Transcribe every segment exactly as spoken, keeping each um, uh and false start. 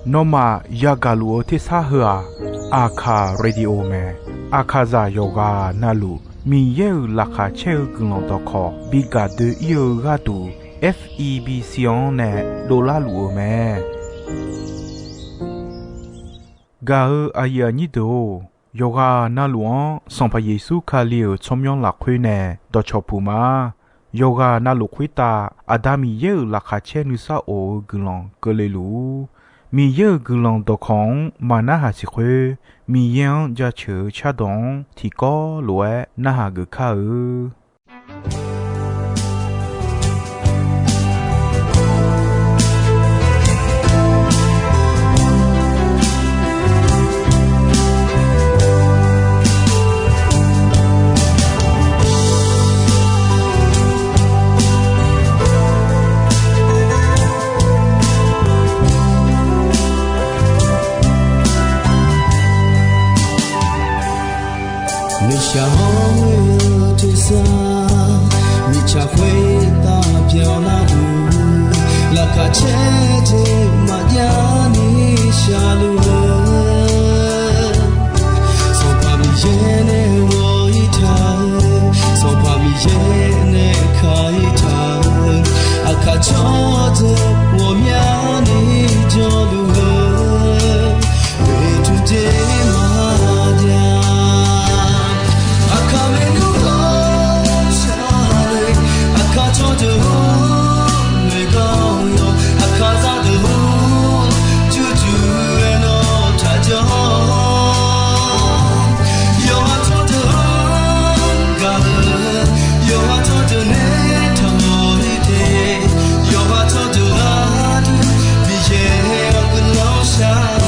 Nawmaf yagaq luf-eu tersar heu-aq, Aqkaq radio mae. Aqkaqzaq yawqghaq navluf Miqyaer-euq laqkhaq caer-eu guiqlanq dawqkawq bi gaq doe-ir-eu gharduq, F E B C-anr nae dovlar luf-eu mae. Gaq-eu aqyuif aqnyir deuq-or, yawqghaq navluf-anr Sanqpaq Yeqsur Kali-euq tsawrmyanr lafkhoer nae dawqcawq puq ma. Yawqghaq navluf khoertav Aqda Miqyaer-euq laqkhaq caer nuisar of-eu guiqlanq keuvle luf-ur. Miqyaer-euq guiqlanq dawqkawq-anr maqnarhaq siq khoer, Miqyaer-anr jaceuq-eu cardawq-anr tiqkawv lof-aer narhaq geuf kar-eu. Nuishaq hawr-eu tersar, mirtsaq khoertav byanlar-eu, laqkhaq caer jeq maqjav ni shaqluf-eu, Sanqpaq Miqyaer nae ghawq-ir taq-eu, Sanqpaq Miqyaer nae ka-ir taq-eu, aqkaq tsawrdeuq ghawqmyani jawrluf-eu, oeqtmq jeq maqjav. Aqkaq maernmr ghawqshaq le, aqkaq tsawrdeuq-or, noeqgawr-awr, aqkaq zaqdeuq-or, jurjur-aer nawr taqjawr. Yawqha tsawrdeuq-anr gaq-eu, yawqha tsawrdeuq nae taqmawf-ir te. Yawqha tsawrdeuq gharduq Miqyaer-awr guiqlanq shar-awq.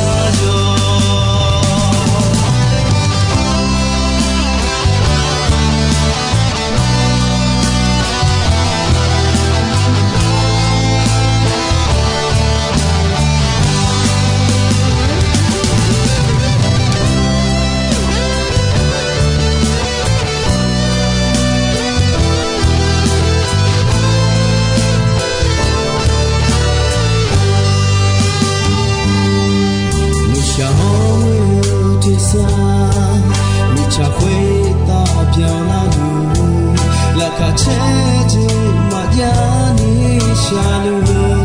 Nuishaq hawr-eu tersar, mirtsaq khoertav byanlar-eu, laqkhaq caer jeq maqjav ni shaqluf-eu,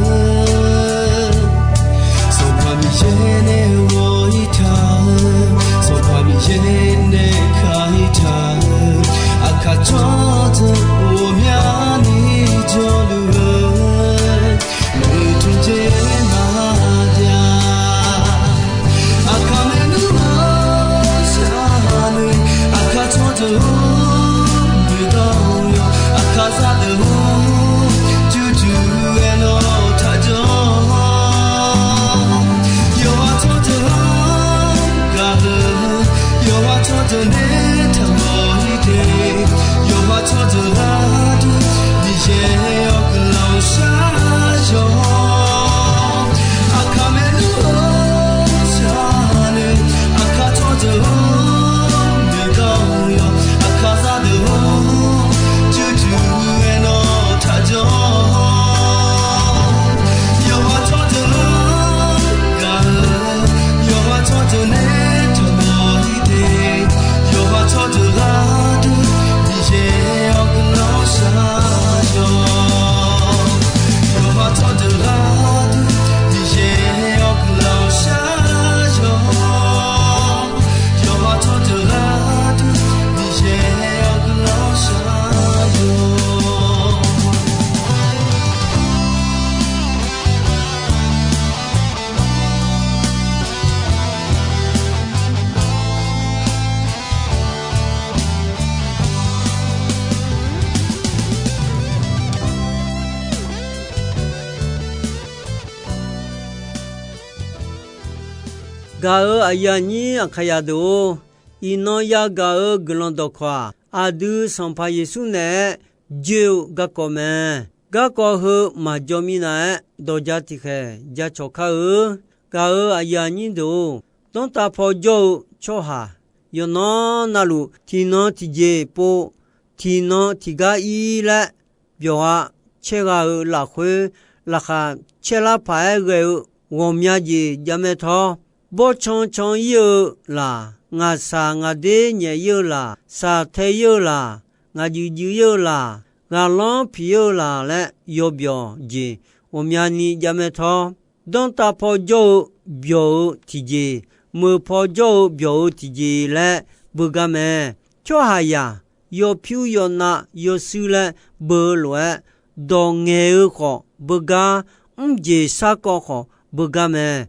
Sanqpaq Miqyaer nae ghawq-ir taq-eu, Sanqpaq Miqyaer nae ka-ir taq-eu, aqkaq tsawrdeuq ghawqmyani jawrluf-eu, oeqtmq jeq maqjav. Aqkaq maernmr ghawqshaq le, aqkaq tsawrdeuq-or, noeqgawr-awr, aqkaq zaqdeuq-or, jurjur-aer nawr taqjawr. Yawqha tsawrdeuq-anr gaq-eu, yawqha tsawrdeuq nae taqmawf-ir te. Yawqha tsawrdeuq gharduq Miqyaer-awr guiqlanq shar-awq. Aqkaq maernmr ghawqshaq le, aqkaq tsawrdeuq-or, noeqgawr-awr, aqkaq zaqdeuq-or, jurjur-aer nawr taqjawr. Yawqha tsawrdeuq-anr gaq-eu, yawqha tsawrdeuq nae taqmawf-ir te. Yawqha tsawrdeuq gharduq Miqyaer-awr guiqlanq shar-awq. Yawqha tsawrdeuq gharduq Miqyaer-awr guiqlanq shar-awq. Yawqha tsawrdeuq gharduq Miqyaer-awr guiqlanq shar-awq. Gaq-eu aqyuif aqnyir Aqkaqyaq deuq-or, iqnan yagaq-eu guiqlanq dawqkawq-aq, aqdui Sanqpaq Yeqsur naeq-aer joe-eu garkawv mae. Garkawv heu maqjawr minav-aer dawq ja tiqkhaeq ja cawq kar-eu. Gaq-eu aqyuif aqnyir deuq-or, danrtav paw jawr-eu tsawrhaq yawqnan navluf tiqnan tiqjeq pov, tiqnan tiqgar ir laer byawq-a caergha-eu lafkhoer laqkhaq caerlar paq-aer ghae-eu ghawqmya jeq javmae tawr, bawrcan can-ir-eu laq, ngaqshaq ngaqder nyaef-ir-eu laq, shaqtae ir-eu laq, ngaq juif juif-ir-eu laq, ghaqlanr piq-ir-eu laq laer yawbyawq jeq ghawqmyani javmae tawr, danrtav paw jawr-eu byawq-eu tiqjeq, meuq paw jawr-eu byawq-eu tiqjeq laer beugar mae. Tsawrhaqzaq yawpyur yawnav yawshuir laer beu-eu lof-aer, dawq ngaeq-eu khawf beugar, mrjeq sarkawv khawf beugar mae.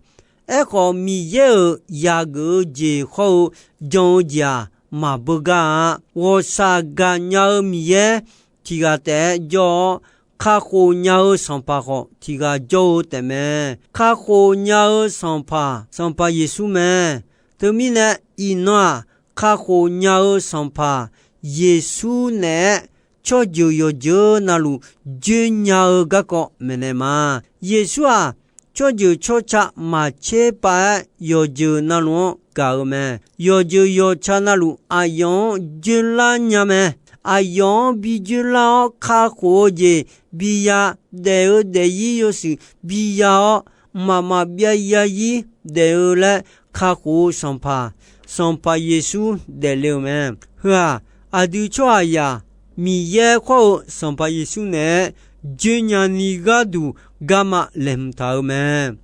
Aerkhawf, Miqyaer-euq yaqgeuf-eu jeq hawr-eu jan-eu jeq-aq, maqbeugar-a. Ghawqshaq gaqnya-eu Miqyaer tiq ghaq taef-aer jawr-awr, kakhof nya-eu Sanqpaq khawf tiq ghaq jawr-eu taefmae. Kakhof nya-eu Sanqpaq, Sanqpaq Yeqsur mae. Teumirnae, iqnan-aq, kakhof nya-eu Sanqpaq Yeqsur naeq-aer tsawrjeuq yawqjeuq navluf joernya-eu garkawv maeqnaeq ma. Yeqsur-aq, tsawrjeuq tsawrca maqtser pav-aer yawqjeuq navluf-anr gaq-eu mae. Yawqjeuq yawqca navluf aqyawf-anr joerlar nya mae. Aqyawf-anr bi joerlar-awr kakhof-eu jeq biya, daef-eu daefzir yawshuif biya-awr, mqmaq maqbyav zarzir daef-eu laer kakhof-eu Sanqpaq, Sanqpaq Yeqsur daefle-euq mae. Heu-aq, aqdui tsawrhaqzaq Miqyaer khawr-eu Sanqpaq Yeqsur naeq-aer joernya ni gharduq garma laeqhmq taq-eu mae.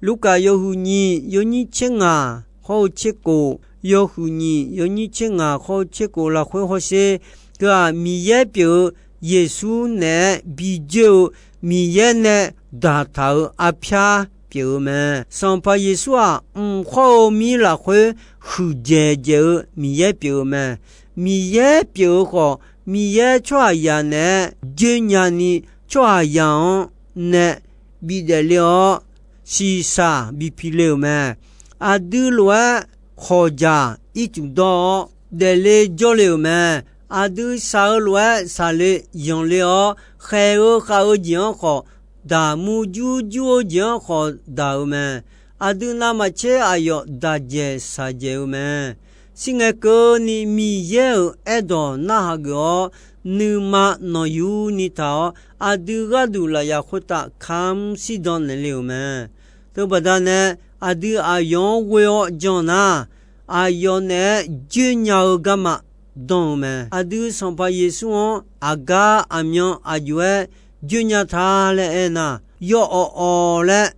Lurkaf yawhuiq nyiq yawnyir tser ngaq hawr-eu tser kof, yawhuiq nyiq yawnyir tser ngaq hawr-eu tser kof lafkhoer hawsher, heu-aq, Miqyaer pyeuf-eu Yeqsur naeq-aer bi joer-eu Miqyaer nae daqtaq-euq arpyar pyeuf-eu mae. Sanqpaq Yeqsur-aq, mq khawr-eu mir lafkhoer huiqdzaeq dzaeq-eu Miqyaer pyeuf-eu mae. Miqyaer pyeuf-eu khawf, Miqyaer tsawrhaqzaq naeq-aer joernya ni tsawrhaqzaq-anr nae bidaef le-awr, shiqshaq bi pi le-euq mae. Aqdui lof-aer khawqjaq ircuf dawr-awr daefle jawrle-euq mae. Aqdui shaq-eu lof-aer shaqle yanqle-awr, khaeq-eu khav-eu jeq-anr khawf daq, murjur jur-eu jeq-anr khawf daq-eu mae. Aqdui navmaqtser aqyawf daqdzaeq shaqdzaeq-eu mae. Shirngae keuvni Miqyaer-euq aerdawq narhaq geuf-awr, nuima nawqyur ni taq-awr, aqdui gharduq lafyaq khoertav kamr shirdan naeqle-euq mae. Teubaqda nae, aqdui aqyawf-anr ghoe-awr jan nar, aqyawf naeq-aer joernya-eu garma dan-eu mae. Aqdui Sanqpaq Yeqsur-anr aqgar aqmyan aqjox-aer joernya ta laer aernar, yawawq awq laer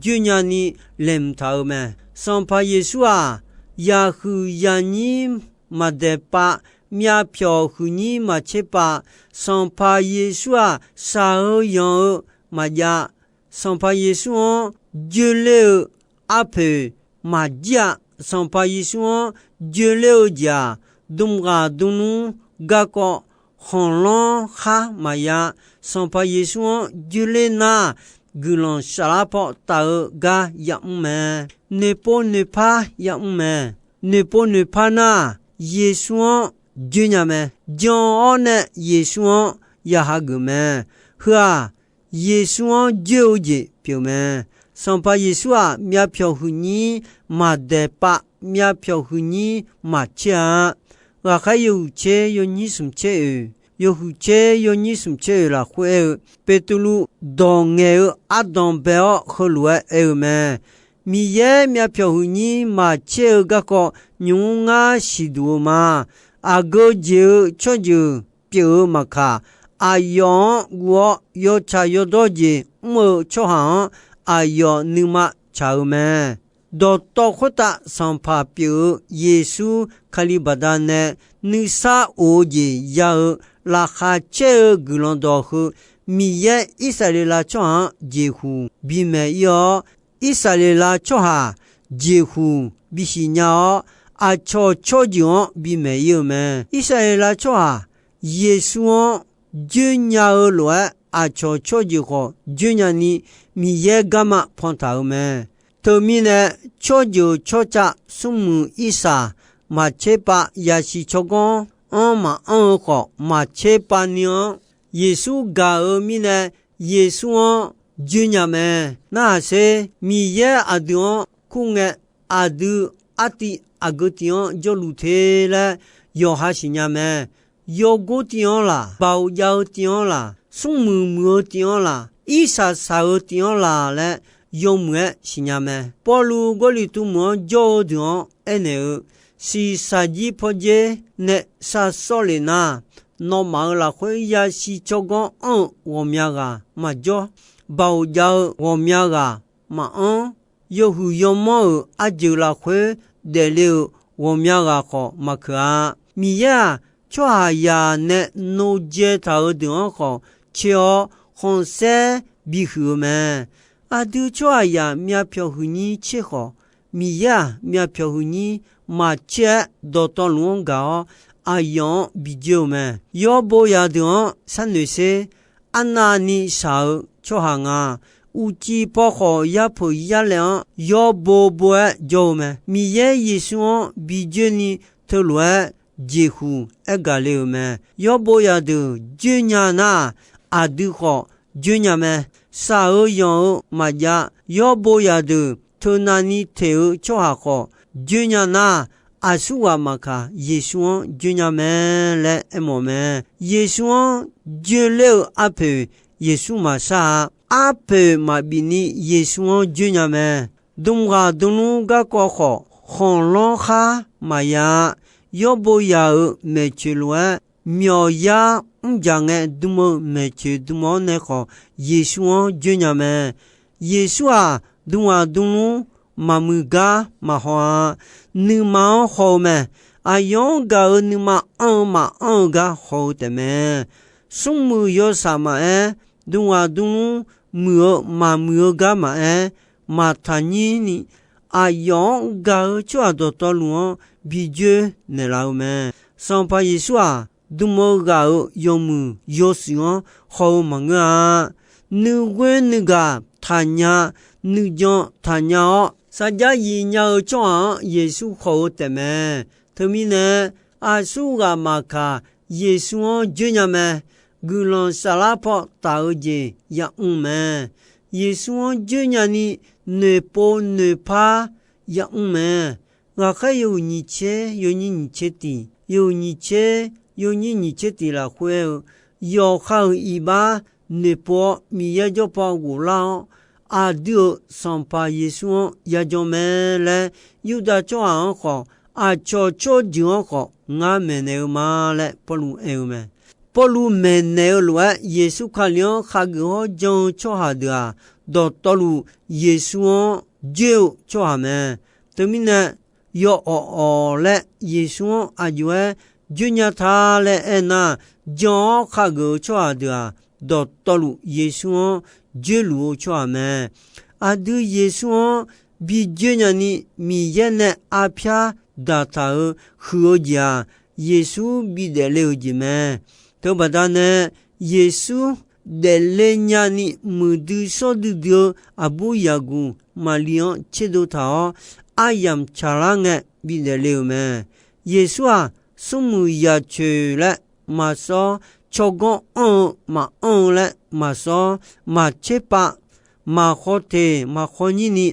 joernya ni laeqhmq taq-eu mae. Sanqpaq Yeqsur-aq, yaqhuiq yaqnyir maqdaeq pav, myavpyawq huiqnyir maqtser pav. Sanqpaq Yeqsur-aq, shaq-eu yanq-eu maqjav. Sanqpaq Yeqsur-anr joerler-eu arpoeq maqjir-a. Sanqpaq Yeqsur-anr joerler-eu jeq-aq, dmghaq dmnmr garkawv khanqlanr khar maqya. Sanqpaq Yeqsur-anr joerler nar, guiqlanq saflar paw taf-eu gar yamr mae. Noeqpov noeqpar yamr mae. Noeqpov noeqpar nar, Yeqsur-anr joer nya mae. Jan-awr nae Yeqsur-anr ya hageuf mae. Heu-aq, Yeqsur-anr joer-eu jeq pyeuf mae. Sanqpaq Yeqsur-aq, myavpyawq huiqnyir maqdaeq pav, myavpyawq huiqnyir maqtser-a. Ghaqkhaer yawhuiq tser yawnyir smq tser oeq, yawhuiq tser yawnyir smq tser oeq lafkhoer aer-eu, Beqtuvluv dawq ngaeq-eu ardanq bae-awr heulof-aer aer-eu mae. Miqyaer myavpyawq huiqnyir maqtser-eu garkawv nymq mr ngar siqduq-eu ma. Aqgeu jeq-eu tsawrjeuq pyeuf-eu maqkaq, aqyawf-anr guv-awr yawtsaq yawdawr jeq mr-eu tsawrhaq-anr aqyawf nuima tsaq-eu mae. Dawqtawv khoertav Sanqpaq pyeuf-eu Yeqsur Kali baqdanae nuisar of-eu jeq ya-eu laqkhaq caer-eu guiqlanq dawq heu, Miqyaer Irsaqleqlav tsawrhaq-anr jeqhuq bimaeq ir-awr, Irsaqleqlav tsawrhaq jeqhuq bisiq nya-awr, aqcawq tsawrjeuq-anr bimaeq ir-eu mae. Irsaqleqlav tsawrhaq Yeqsur-anr joer nya-eu lof-aer, aqcawq tsawrjeuq khawf joer nya ni Miqyaer garma pantaq-eu mae. Teumirnae, tsawrjeuq tsawrcav smrmuiq irsaq maqtser pav yasiq tsawrganr anr maqanr-eu khawf maqtser pav ni-anr, Yeqsur gaq-eu mirnae Yeqsur-anr joer nya mae. Narhaq sher, Miqyaer aqdui-anr kur ngae, aqdui artiv aqgeu tiv-anr jawrluf te laer yawqha siqnya mae. Yawgor tiv-anr laq, baoq jav-eu tiv-anr laq, smrmuiq muiq-eu tiv-anr laq, irsaq saq-eu tiv-anr laq laer yawmuiq-aer siqnya mae. Pawrluv Gawrliqtu meuq-anr jawr-eu deuq-anr aernaeq-eu, shiqshaq jir pawdzer nae sar sawr lef nar, nawmaf-euq lafkhoer yashir tsawrganr anr-eu ghawqmya ghaq maqjawr, baoq jav-eu ghawqmya ghaq maqanr, yawhuiq yawmanr-euq arjeuq lafkhoer daefle-euq ghawqmya ghaq khawf maqkeuq-a. Miqyaer-aq, tsawrhaqzaq nae nojae taq-euq deuq-anr khawf caer-awr, khanqsaer bihuiq-eu mae. Aqdui tsawrhaqzaq myavpyawq huiqnyir caer khawf, Miqyaer-aq, myavpyawq huiqnyir maqcaer-aer dawqtawvluf-anr gaq-awr, aqyawf-anr bijoer-eu mae. Yawrbo zaqdeuq-anr sharnoeq sher. Arnavni shaq-eu tsawrhaq nga. Uqcif paw khawf, yarpeuq yarlaev-anr yawrbo bo-aer jawr-eu mae. Miqyaer Yeqsur-anr bijoerni teulof-aer jeqhuq aergaq le-euq mae. Yawrbo zaqdeuq joernya nar, aqdui khawf joernya mae. Shaq-eu yanq-eu maqjav, yawrbo zaqdeuq teunavni teq-eu tsawrhaq khawf joernya nar, aqsurghaq maqkaq Yeqsur-anr joernya mae laer aermawf mae. Yeqsur-anr joerler-eu arpoeq Yeqsur maqshar-a. Arpoeq maqbif ni Yeqsur-anr joernya mae. Dmghaq dmlmr garkawv khawf, khanqlanr khar maqya-a. Yawrbo zaq-euq maeqtsoeq lof-aer, myawqyar mrjaq ngae dm-eu maeqtsoeq dm-awr nae khawf, Yeqsur-anr joernya mae. Yeqsur-aq, dmghaq dmlmr maqmuiq gar maqhaw-a. Nuima-anr haw-eu mae. Aqyawf-anr gaq-euq nuima anr-eu maqanr-eu gar haw-eu taefmae. Smrmuiq yawshaq maqaer, dmghaq dmlmr muiq-eu maqmuiq-eu gar maqaer, maqtaqnyir ni aqyawf-anr gaq-eu tsawrhaq dawqtawvluf-anr bijoer naeqlaf-eu mae. Sanqpaq Yeqsur-aq, dm-eu ghaq-euq yawmuiq yawshuif-anr haw-eu maqngeur-a. Nuighoer nuigaq taqnya, nuijan taqnya-awr, sarjax yif nya-eu tsawrhaq-anr Yeqsur khawf-eu taefmae. Teumirnae, aqsurghaq maqkaq, Yeqsur-anr joernya mae. Guiqlanq saflar paw taf-eu jeq yamr mae. Yeqsur-anr joernya ni noeqpov noeqpar yamr mae. Ghaqkhaer yawhuiq nyiq tser yawnyir nyiq tser tiq, yawhuiq nyiq tser yawnyir nyiq tser tiq lafkhoer-eu, yawqha-euq iqbax noeqpov-awr Miqyaer jawrpaw ghoflar-awr, aqdui-euq Sanqpaq Yeqsur-anr yajan mae laer, Yurdav tsawrhaq-anr khawf, aqcawq tsawrjeuq-anr khawf ngar maeqnaeq-eu ma laer Pawrluv aer-eu mae. Pawrluv maeqnaeq-eu lof-aer, Yeqsur Kali-anr khageuf-awr jan-eu tsawrhaq deuq-aq, dawqtawvluf Yeqsur-anr joer-eu tsawrhaq mae. Teumirnae, yawawq awq laer Yeqsur-anr aqjox-aer joernya ta laer aernar, jan-awr khageuf-eu tsawrhaq deuq-aq, dawqtawvluf Yeqsur-anr joerluf-eu tsawrhaq mae. Aqdui Yeqsur-anr bijoer nyani Miqyaer nae arpyar daqtaq-euq huiq-eu jeq-aq, Yeqsur bidaef le-euq jeq mae. Teubaqda nae, Yeqsur daefle nyani muiqdui shawr duidui-eu aqbur yaqguq Maqli-anr tserdov taq-awr, aryamq tsaqlar ngae bidaef le-euq mae. Yeqsur-aq, smrmuiq yaqcoeq laer maqsawr, tsawrganr anr-eu maqanr-eu laer maqsawr, maqtserpav, maqkhawf teq maqkhawf nyir ni,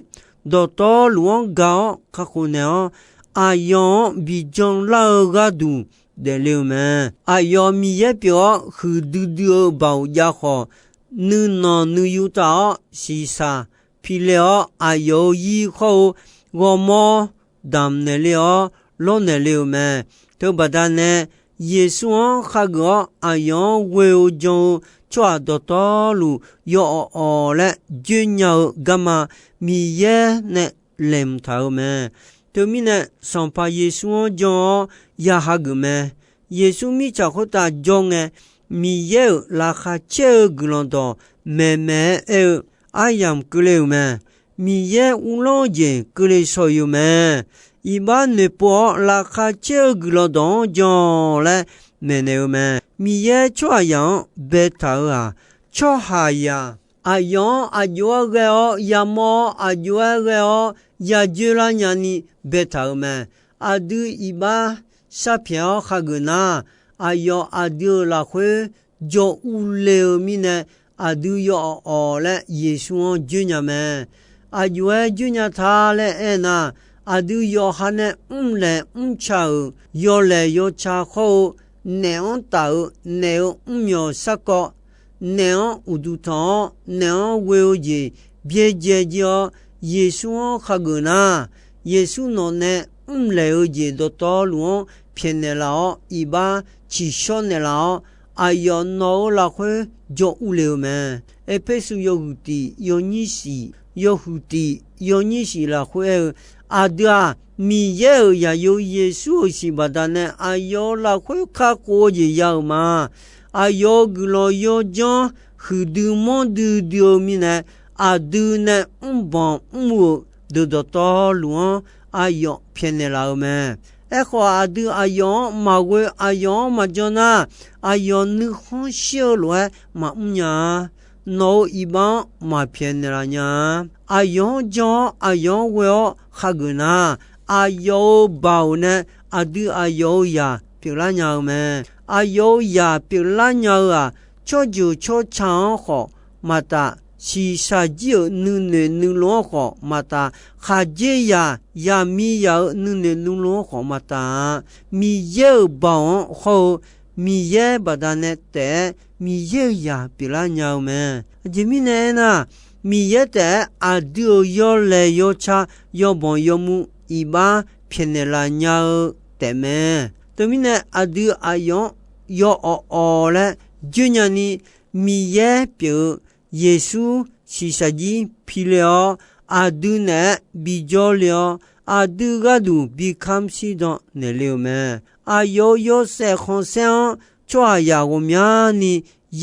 dawqtawvluf-anr gaq-awr kakhof naeq-awr, aqyawf-anr bijan lar-eu gharduq daefle-eu mae. Aqyawf Miqyaer pyeuf-awr huiqdui dui-eu baoq jav khawf, nuinanq nuiyu taf-awr shiqshaq pilae-awr, aqyawf-euq zir khawr-eu ghawrmawr damq naeqle-awr lawrnaeq le-euq mae. Teubaqda nae, Yeqsur-anr khageuf-awr aqyawf-anr ghoe-eu jan-eu tsawrhaq dawqtawvluf, yawawq awq laer joernya-eu garma Miqyaer nae laeqhmq taq-euq mae. Teumirnae, Sanqpaq Yeqsur-anr jan-awr ya hageuf mae. Yeqsur mirtsaq khoertav jawr ngae, Miqyaer-euq laqkhaq caer-eu guiqlanq dawq maeqmaeq-aer aer-eu aryamq keuvle-euq mae. Miqyaer uvlanr-eu jeq keuvle shaw-eu mae. Iqbax noeqpov-awr laqkhaq caer-eu guiqlanq dawq-anr jan laer maeqnaeq-eu mae. Miqyaer tsawrhaqzaq-anr baetaq-euq-aq, tsawrhaqzaq aqyawf-anr aqjox-aer ghae-awr yamawr-awr, aqjox-aer ghae-awr yajoer lar nyani baetaq-euq mae. Aqdui iqbax sharpyaeq-awr khageuf nar, aqyawf aqdui-euq lafkhoer jawr urle-eu mirnae, aqdui yawawq awq laer Yeqsur-anr joer nya mae. Aqjox-aer joer nya ta laer aernar, aqdui yawqha nae mrlaeq mrca-euq yawlaeq yawca khawr-eu, naef-anr taf-eu naef-eu mrmyawq sarkawv naef-anr uqduq tanq-awr, naef-anr ghoe-eu jeq byaerdzae jir-awr, Yeqsur-anr khageuf nar, Yeqsur nawq nae mrlaeq-eu jeq dawqtawvluf-anr pyaeqnaeq laf-awr, iqbax ciqshawr naeqlaf-awr, aqyawf nawq-euq lafkhoer jawr urle-eu mae. Erpersu yawhuiq tiq yawnyir shif, yawhuiq tiq yawnyir shif lafkhoer aer-eu, aqdui-aq, Miqyaer-euq zaqyo Yeqsur-euq siq baqdanae aqyawf-euq lafkhoer kakhof-eu jeq ya-euq ma. Aqyawf-euq guiqlanq yawdzanr huiqdui manrdui dui-eu mirnae, aqdui nae mrbanq mr-eu deuq dawqtawvluf-anr aqyawf pyaeqnaeq laf-eu mae. Aerkhawf, aqdui aqyawf-anr maqghoe, aqyawf-anr maqjan nar, aqyawf nuikhanr shir-eu lof-aer maqmr nya-a. Nawq-euq iqbax-anr maqpyaeqnaeq laf nya-a. Aqyawf-anr jan-awr, aqyawf-anr ghoe-awr khageuf nar, aqyawf-euq baoq nae aqdui aqyawf-euq zaq pyeuflar nya-eu mae. Aqyawf-euq zaq pyeuflar nya-eu-aq, tsawrjeuq tsawrca-anr khawf maqtaf, shiqshaq jir-euq nuinoeq nuilov-anr khawf maqtaf, khaqdzerzaq zaqmiqzaq-euq nuinoeq nuilov-anr khawf maqtaf-a. Miqyaer-euq baoq-anr hawr-eu Miqyaer baqdanae taef-aer Miqyaer-euq zaq pyeuflar nya-eu mae. Aqjeq mirnae aernar, Miqyaer taef-aer aqdui-euq yawlaeq yawca, yawbanq yawmuiq iqbax pyaeqnaeq laf nya-eu taefmae. Teumirnae aqdui aqyawf-anr yawawq awq laer joer nyani, Miqyaer pyeuf-eu Yeqsur shiqshaq jir pi le-awr, aqdui naeq-aer bijawr le-awr, aqdui gharduq bi kamr shirdan naeqle-euq mae. Aqyawf-euq yawshaef khanqsaer-anr tsawrhaqzaq ghawqmyani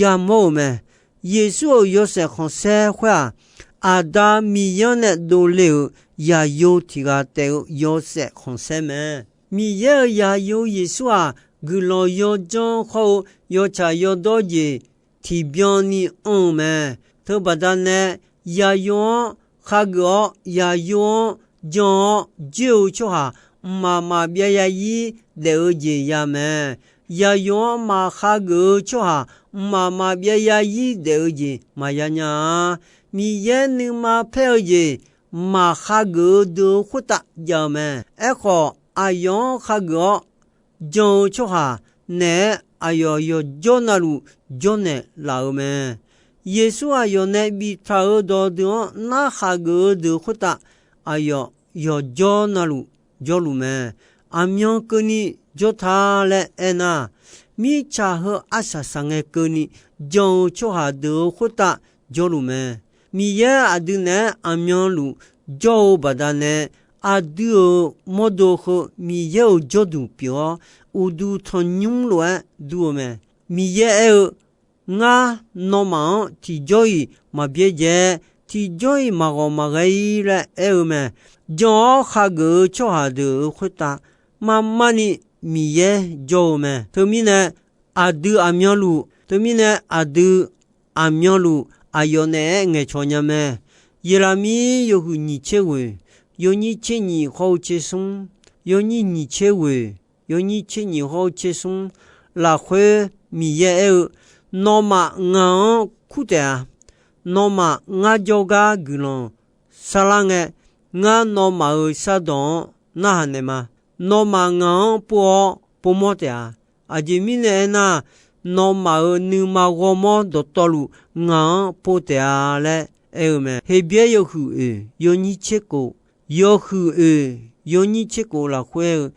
yamawr-euq mae. Yeqsur-euq yawshaef khanqsaer khoer-aq, Aqda Miqyaer-anr nae dovle-euq zaqyo tiq ghaq taef-eu yawshaef khanqsaer mae. Miqyaer-euq zaqyo Yeqsur-aq, guiqlanq yawdzanr khawr-eu yawtsaq yawdawr jeq tiqbyan ni anr-eu mae. Teubaqda nae, zaqyo-anr khageuf-awr, zaqyo-anr jan-awr joer-eu tsawrhaq mqmaq maqbyav zarzir daef-eu jeq ya mae. Zaqyo-anr maqkhageuf-eu tsawrhaq mqmaq maqbyav zarzir daef-eu jeq maqya nya-a. Miqyaer nuima paer-eu jeq maqkhageuf-eu deuq-eu khoertav jav-eu mae. Aerkhawf, aqyawf-anr khageuf-awr jan-eu tsawrhaq naeq-aer aqyawf yawqjawr navluf jawrnaeq laf-eu mae. Yeqsur aqyawf nae biftaq-euq dawqdeuq-anr narhaq geuf-eu deuq khoertav, aqyawf yawqjawr navluf jawrluf mae. Aqmyan keuvni jawrta laer aernar, mirtsaq heu arsaq saqngae keuvni jan-eu tsawrhaq deuq-eu khoertav jawrluf mae. Miqyaer aqdui naeq-aer aqmyanluf jawr-eu baqdanae, aqdui-euq mawrdo heu Miqyaer-euq jawrduq pyeuf-awr, uqduq tanqnymr lof-aer dur-eu mae. Miqyaer aer-eu, Ngar, nawmaf-anr tiqjawr-iq maq byaerdzae, tiqjawr-iq maq ghawq maq ghae-ir laer aer-eu mae. Jan-awr khageuf-eu tsawrhaq deuq-euq khoertav, marmarni Miqyaer jawr-eu mae. Teumirnae, aqdui aqmyanluf, teumirnae aqdui aqmyanluf aqyawf naeq-aer ngaeqcawq nya mae. Yeqlaqmir yawhuiq nyiq tser ghoeq, yawnyir tser nyiq hawr-eu tser smr, yawnyir nyiq tser ghoeq, yawnyir tser nyiq hawr-eu tser smr lafkhoer Miqyaer aer-eu, Nawmaf ngaq-anr kur taef-a. Nawmaf ngar jawrgar guiqlanq sarlar ngae, ngar nawmaf-euq shardawq-anr narhaq naeqma. Nawmaf ngaq-anr pov-awr povmawr taef-a. Aqjeq mirnae aernar, nawmaf-euq nuima ghawrmawr dawqtawvluf ngaq-anr pov taef-a laer aer-eu mae. Heqbyaer yawhuiq oeq yawnyir tser kof, yawhuiq oeq yawnyir tser kof lafkhoer-eu,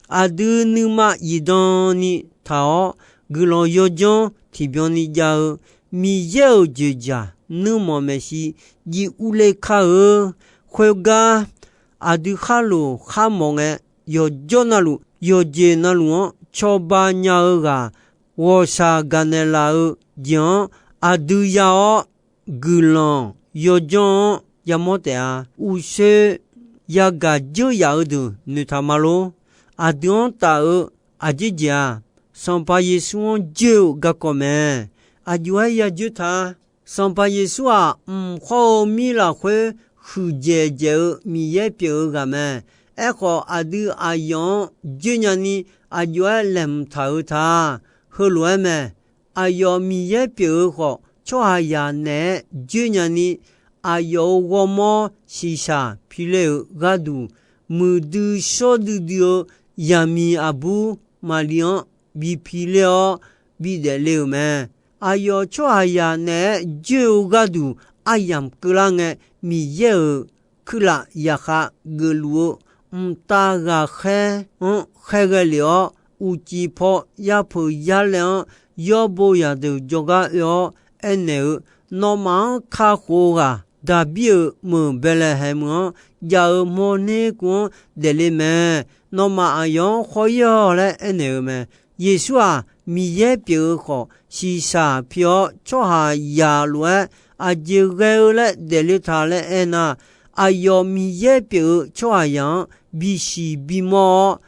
aqdui nuima zifdan ni taq-awr, guiqlanq yawdzanr tiqbyan ni jav-eu Miqyaer-euq dzoeqdzaq nuirmanq maeqshi jiv urler kar-eu. Khoergar, aqdui kharloq kharmawf ngae, yawqjawr navluf yawqjeq navluf-anr cawba nya-eu ghaq, ghawqshaq gaqnaeq laf-eu jeq-anr aqdui ya-awr, guiqlanq yawdzanr-anr yamawr taef-a. Uqshoe yagaq dzeur yaf-eu deuq noeqtaq ma lor. Aqdui-anr taf-eu aqjeq jeq-aq, Sanqpaq Yeqsur-anr joer-eu garkawv mae. Aqjox-aer yajoer ta. Sanqpaq Yeqsur-aq, mq hawr-eu mir lafkhoer huiqdzaeq dzaeq-eu Miqyaer pyeuf-eu ghaq mae. Aerkhawf, aqdui aqyawf-anr joer nyani, aqjox-aer laeqhmq taq-eu ta. Heulof-aer mae. Aqyawf Miqyaer pyeuf-eu khawf, tsawrhaqzaq naeq-aer joer nyani, aqyawf-euq ghawrmawr shiqshaq piler-euq gharduq, muiqdui shawr duidui-eu zaqmiq aqbur Maqli-anr bi piler-awr, bidaef le-euq mae. Aqyawf tsawrhaqzaq naeq-aer joer-eu gharduq aryamq keuvlar ngae, Miqyaer-euq kuirlaf yaqkhav geufluf-eu mqtav ghaqkhaer-anr khaerghae lef-awr, uqcif paw yapeuq yarlaev-anr yawrbo zaqdeuq jawrgar oe-awr aernaeq-eu, Nawmaf-anr kakhof-eu ghaq Daqbir-euq meuq Baeqlaeqhaeq meuq-anr jav-eu mawrner kuv-anr daefle mae. Nawmaf aqyawf-anr khawr-ir-awq laer aernaeq-eu mae. Yeqsur-aq, Miqyaer pyeuf-eu khawf, shiqshaq pi-awr tsawrhaqzaq lof-aer aqjeq ghae-eu laer daefle taq laer aernar, aqyawf Miqyaer pyeuf-eu tsawrhaqzaq-anr bisiq bimawr-awr,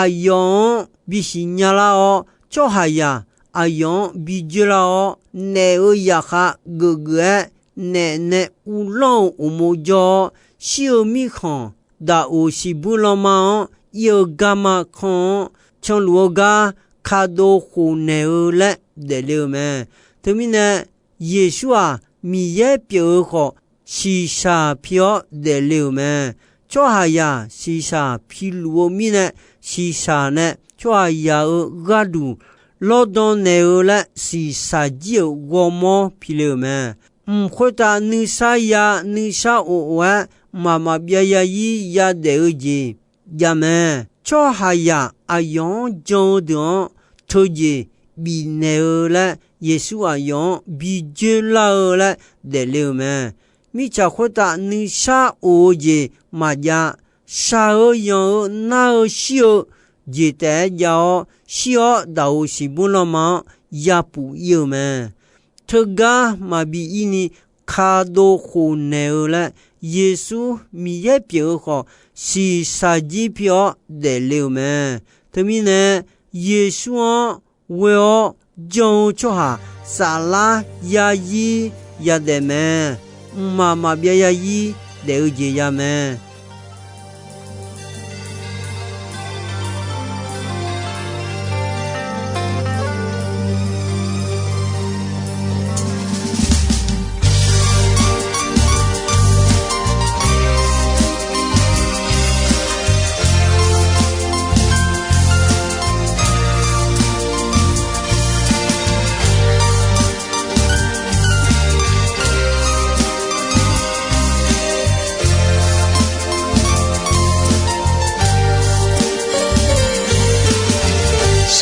aqyawf-anr bisiq nyalar-awr, tsawrhaqzaq aqyawf-anr bijoer lar-awr, naef-euq yaqkhav geufgeuf-aer naef nae uvlanr-euq uqmov jawr-awr, shir-eu mirkhanq, daqoq siqbuir lanma-anr ir-eu garma kan-anr canluf-eu gar kadov khofnaeq-eu laer daefle-eu mae. Teumirnae, Yeqsur-aq, Miqyaer pyeuf-eu khawf, shiqshaq pi-awr daefle-euq mae. Tsawrhaqzaq shiqshaq piluf-eu mirnae, shiqshaq nae tsawrhaqzaq-euq gharduq lawrdan naeq-eu laer shiqshaq jir-euq ghawrmawr pile-euq mae. Mq khoertav nuisar ya nuisar of of-aer mqmaq maqbyav yazir yadaef-eu jeq jav mae. Tsawrhaqzaq aqyawf-anr jan-eu deuq-anr teujeq bifnaeq-eu laer Yeqsur aqyawf-anr bijoer lar-eu laer daefle-euq mae. Mirtsaq khoertav nuisar of-eu jeq maqjav. Shaq-eu yanq-eu nar-eu shir-eu jeq taef-aer jav-awr, shir-awr daqoq siqbuir lanma-anr yapuf ir-eu mae. Teugar maqbi ir ni kadov khofnaeq-eu laer, Yeqsur Miqyaer pyeuf-eu khawf, shiqshaq jir pi-awr daefle-euq mae. Teumirnae, Yeqsur-anr ghoe-awr jan-eu tsawrhaq saflar yazir yadaef mae. Mqmaq maqbyav yazir daef-eu jeq ya mae.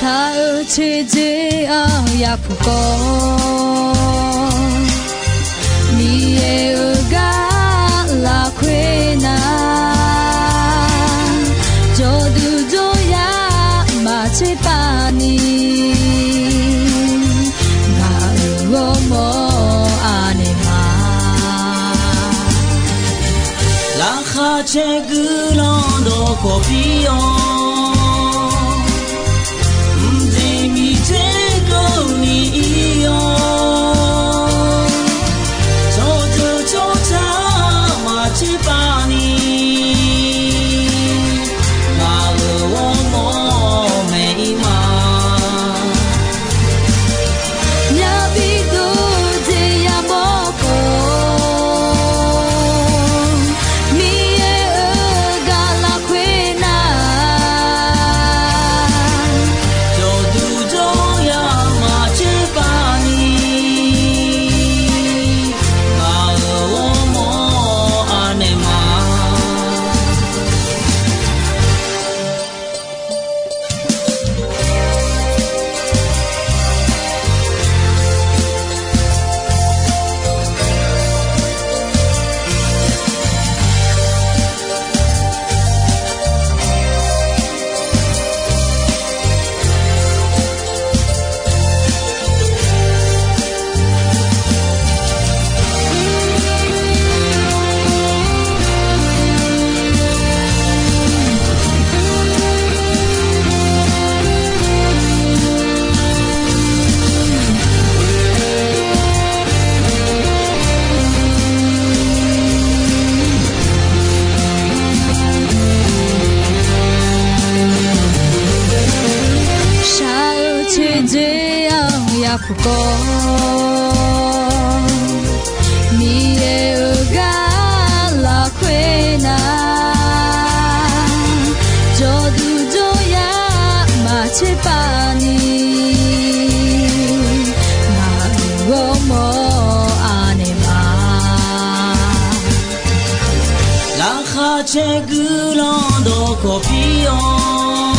Shaq-eu teudzer-anr yapuq kawv, Miqyaer-euq gar lafkhoer nar, jawrduq jawryar maqtser pav ni, ngaq-euq ghawrmawr anaeq ma. Laqkhaq caer guiqlanq dawqkawq pir-awr, mqjeq miqter keuvni ir-awr, tsawrjeuq tsawrcar maqtser pav ni, ngaq-euq ghawrmawr maeq ir ma. Yabi dov jeq yamawr khawf, Miqyaer-euq gar lafkhoer nar, jawrduq jawryar maqtser pav ni, ngaq-euq ghawrmawr anaeq ma. Shaq-eu teudzer-anr yapuq kawv, Miqyaer-euq gar lafkhoer nar, jawrduq jawryar maqtser pav ni, ngaq Aqcae guiqlanq dawqkawq pir-awr,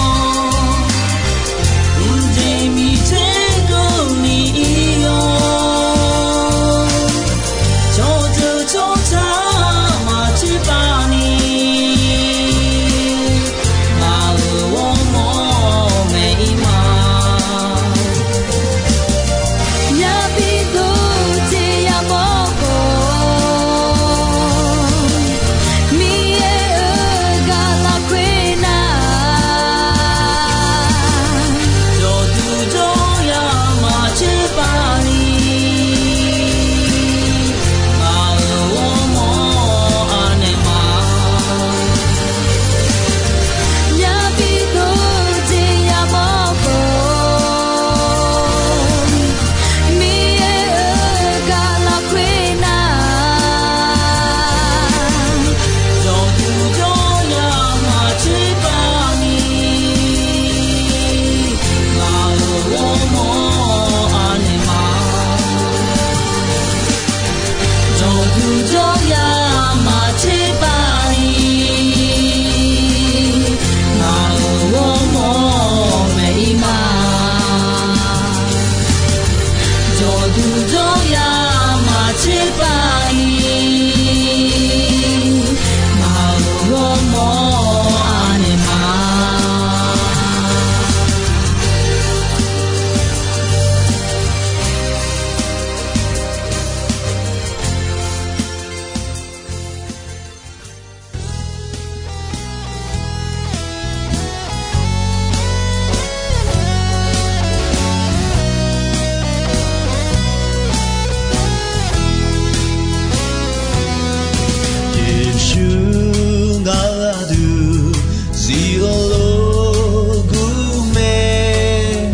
mqjeq miqter keuvni ir-awr, cawqdeuq tsawrtaq maqtser pav ni, ngaq-euq ghawrmawr maeq-ir ma. Yabi dov jeq yamawr khawf, Miqyaer-euq gaq lafkhoer nar, jawqduq jawryaq maqtser pav ni, ngaq-euq ghawrmawr anaeq ma. Yabi dov jeq yamawr khawf, Miqyaer-euq gaq lafkhoer nar, jawqduq jawryaq maqtser pav ni, ngaq-euq ghawrmawr anaeq ma. Jawqduq jawryaq maqtser pav ni, ngaq-euq ghawrmawr maeq-ir ma. Jawqduq jawryaq maqtser pav ni, ngaq-euq ghawrmawr anaeq ma. Yeqsur ngaq-euq aqdui zif-eu lof gur mae,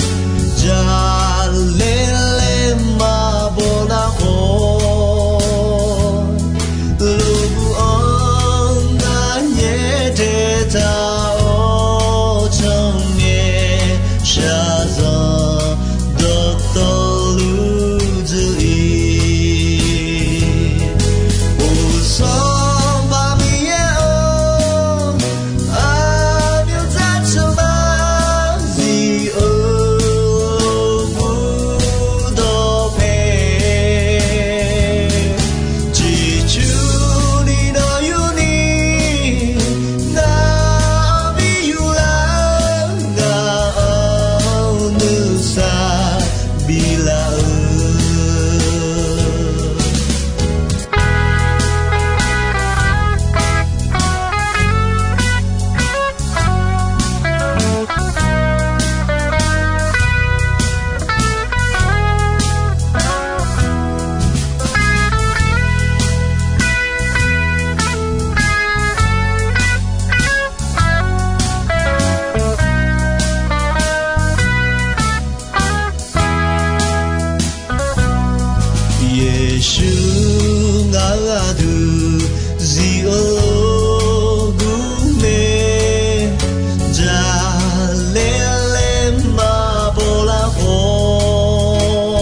jaqlaer laer maqbaw nar khawf, lof gur-anr ngar nyaer daeq taq-awr tsanqngaeq shaqzanq dawqtawvluf dzuif-ir. Uqsanq baq Miqyaer-or, aqmyanzar tsanqma zif-eu lof gur dawqpae, ciqcurni nawq yurni nar bi yurlar, ngaq-anr nuisar biflaf-eu. Yeqsur ngaq-euq aqdui zif-eu lof gur mae, jaqlaer laer maqbaw lar khawf,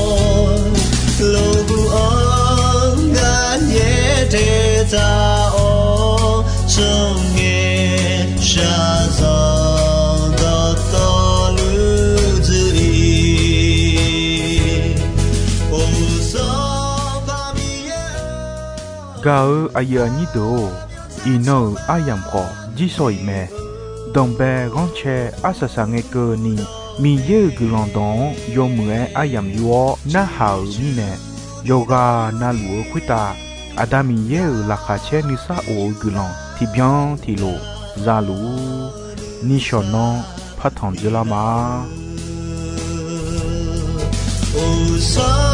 lof gur-anr ngar nyaer daeq taq-awr tsanqngaeq shaqzanq dawqtawvluf dzuif-ir. Uqsanq baq Miqyaer-or. Gaq-eu aqyuif aqnyir deuq-or, iqnan-euq aryamq khawf jirsawq-iq mae. Danqbae ghanrcae arsaq saq ngae keuvni, Miqyaer-euq guiqlanq dawq-anr yawmuiq-aer aryamq yur-awr narhaq-euq mirnae, yawqghaq navluf-eu khoertav Aqda Miqyaer-euq laqkhaq caer nuisar of-eu guiqlanq tiqbyan tiqlof za luf-ur. Nishawq nanr partanq dzeurlar ma. Uqsanq